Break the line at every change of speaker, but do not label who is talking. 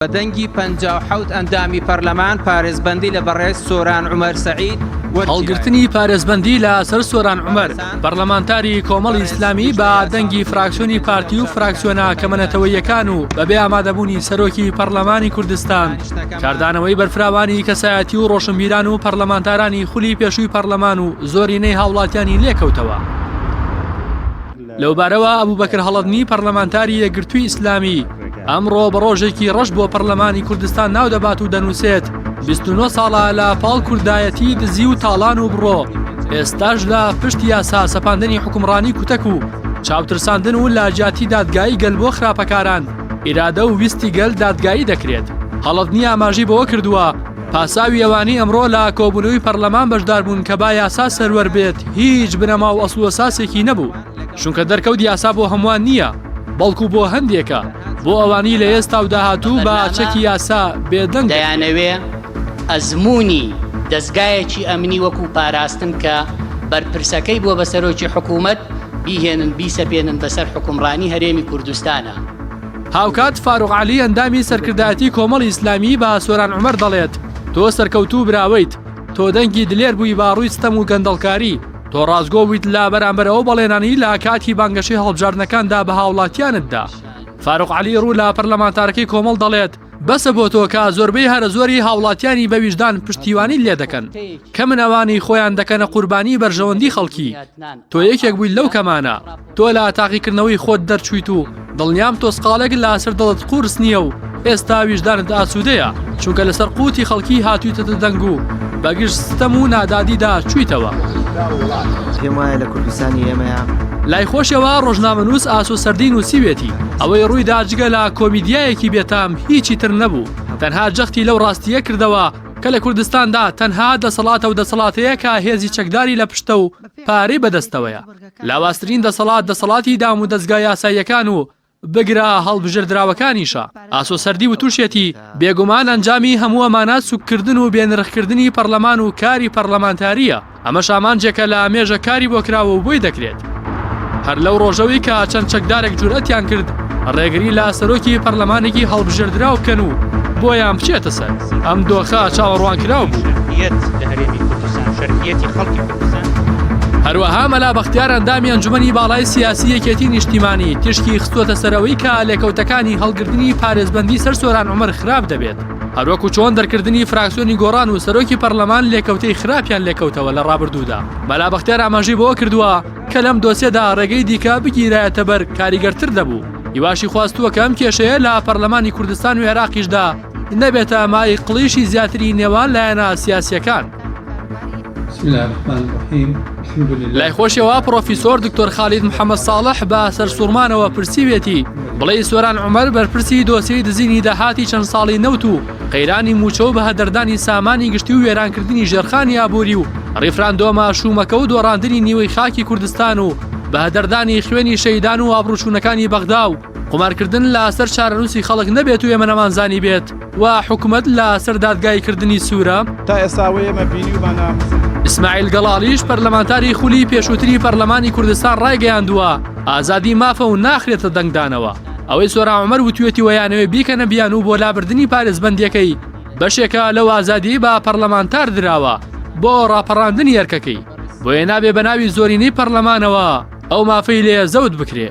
بە دەنگی 57 ئەندامی پەرلەمان پارێزبەندی لە بەڕێز سۆران عومەر سەعید وەرگیرا.
هەڵگرتنی پارێزبەندی لە سەر سۆران عومەر، پەرلەمانتاری کۆمەڵی ئیسلامی بە دەنگی فراکسیۆنی پارتی و فراکسیۆنە کەمەنەتەوەییەکان و بەبێ ئامادەبوونی سەرۆکی پەرلەمانی کوردستان، کاردانەوەی بەرفراوانی کەسایەتی و ڕۆشنبیران و پەرلەمانتارانی خولی پێشووی پەرلەمان و زۆرینەی هاوڵاتیانی لێکەوتەوە. لەوبارەوە ئەبوبەکر هەڵەدنی پەرلەمانتاری یەکگرتووی ئیسلامی ئەمڕۆ بە ڕۆژێکی ڕەش بۆ پەرلەمانی کوردستان ناودەبات و دەنووسێت 29 ساڵە لە پاڵ کوردایەتی دزی و تاڵان و بڕۆ ئێستاش لە پشت یاسا سەپاندنی حکومڕانی کوتەک و چاوترساندن و لە جیاتی دادگایی گەل بۆ خراپەکاران ئیرادە و ویستی گەل دادگایی دەکرێت. هەڵەدنی ئاماژەی بەوە کردووە، پاساوی ئەوانەی ئەمڕۆ لە کۆبوونەوەی پەرلەمان بەشداربوون کە با یاسا سەروەر بێت هیچ بنەما و ئەسڵ و ئەساسێکی نەبوو، چونکە دەرکەوت یاسا بۆ هەمووان نییە، بەڵکو بۆ هەندێکە، بۆ ئەوانەی لە ئێستا و داهاتوو بە چەکی یاسا بێدەنگ دەکرێن.
دەیانەوێ ئەزموونی دەزگایەکی ئەمنی وەکو پاراستن کە بەرپرسەکەی بووە بە سەرۆکی حکوومەت بیهێنن بیسەپێنن بەسەر حوکمڕانی هەرێمی کوردستانا.
هاوکات فاروق عەلی ئەندامی سەرکردایەتی کۆمەڵی ئیسلامی بە سۆران عومەر دەڵێت، تۆ سەرکەوتوو و براوەیت، تۆ دەنگی دلێر بووی بە ڕووی ستەم و گەندەڵکاری، تۆ ڕاستگۆ بوویت لە بەرامبەر ئەو بەڵێنانەی لە کاتی بانگەشەی هەڵبژاردنەکاندا بە هاوڵاتیانت دا. فاروق عەلی ڕوو لە پەرلەمانتارەکەی کۆمەڵ دەڵێت، بەسە بۆ تۆ کە زۆربەی هەرە زۆری هاوڵاتیانی بە ویژدان پشتیوانیت لێدەکەن، کەمن ئەوانەی خۆیان دەکەنە قوربانی بەرژەوەندی خەڵکی، تۆ یەکێک بوویت لەو کەمانە، تۆ لە تاقیکردنەوەی خۆت دەرچوویت و دڵنیام تۆزقاڵێک لەسەر دڵت قورس نییە و ئێستا ویژدانت ئاسوودەیە، چونکە لەسەر قوتی خەڵکی هاتوویتەتە دەنگ و بەگژ ستەم و نادادیدا چوویتەوە.
پێم وایە لە کوردستانی ئێمەیا.
لای خۆشیەوە ڕۆژنامەنووس ئاسۆ سەردی نووسیوێتی، ئەوەی ڕوویدا جگە لە کۆمیدیایەکی بێتام هیچی تر نەبوو، تەنها جەختی لەو ڕاستییە کردەوە کە لە کوردستاندا تەنها دەسەڵاتە و دەسەڵاتەیە کە هێزی چەکداری لە پشتە و پارەی بەدەستەوەیە. لاوازترین دەسەڵات دەسەڵاتی دامودەزگا یاساییەکان و بگرە هەڵبژێردراوەکانیشە. ئاسۆ سەردی وتوشیەتی، بێگومان ئەنجامی هەموو ئەمانە سوککردن و بێنرخکردنی پەڕلەمان و کاری پەڕلەمانتارییە، ئەمەش ئامانجێکە لە مێژە کاری بۆ کراوە و بۆی دەکرێت. هەر لەو ڕۆژەوەی کە چەند چەکدارێک جورئەتیان کرد ڕێگری لە سەرۆکی پەرلەمانێکی هەڵبژێردراو بکەن و بۆیان بچێتە سەر، ئەم دۆخە چاوەڕوانکراو بوو. هەروەها مەلا بەختیار ئەندامی ئەنجومەنی باڵای سیاسی یەکێتی نیشتیمانی تیشکی خستووەتە سەر ئەوەی کە لێکەوتەکانی هەڵگرتنی پارێزبەندی سەر سۆران عومەر خراپ دەبێت، هەروەکو چۆن دەرکردنی فراکسیۆنی گۆڕان و سەرۆکی پەرلەمان لێکەوتەی خراپیان لێکەوتەوە لە ڕابردوودا. مەلا بەختیار ئاماژەی بەوە کردووە کە لەم دۆسیەدا ڕێگەی دیکە بگیرایەتە بەر کاریگەرتر دەبوو، هیواشی خواستووە کە ئەم کێشەیە لە پەرلەمانی کوردستان و عێراقیشدا نەبێتە مایەی قڵیشی زیاتری نێوان لایەنە سیاسییەکان. لای خۆشیەوە پڕۆفیسۆر دکتۆر خالید محەمەد ساڵح بە سەرسوڕمانەوە پرسیوێتی، بڵێی سۆران عومەر بەرپرسی دۆسیەی دزینی داهاتی چەند ساڵی نەوت و قەیرانی مووچە و بەهەدەردانی سامانی گشتی و وێرانکردنی ژێرخانی ئابووری و ڕیفراندۆمە شوومەکە و دۆڕاندنی نیوەی خاکی کوردستان و بەهەدەردانی خوێنی شەهیدان و ئابڕووچوونەکانی بەغدا و قومارکردن لە سەر چارەنووسی خەڵک نەبێت و ئێمە نەمانزانیبێت و حکومەت لە سەر دادگاییکردنی سوورە؟
تا ئێستا ئەوەی ئێمە بینیومانە.
ئیسماعیل گەڵاڵیش پەرلەمانتاری خولی پێشووتری پەرلەمانی کوردستان ڕایگەیاندووە، ئازادی مافە و ناخرێتە دەنگدانەوە. ئەوەی سۆران عومەر وتویەتی و ئەیانەوێ بیکەنە بیانوو بۆ لابردنی پارێزبەندیەکەی بەشێکە لەو ئازادیەی بە پەرلەمانتار دراوە بۆ ڕاپەڕاندنی ئەرکەکەی بۆیە نابێ بەناوی زۆرینەی پەرلەمانەوە ئەو مافەی لێ زەوت بکرێ.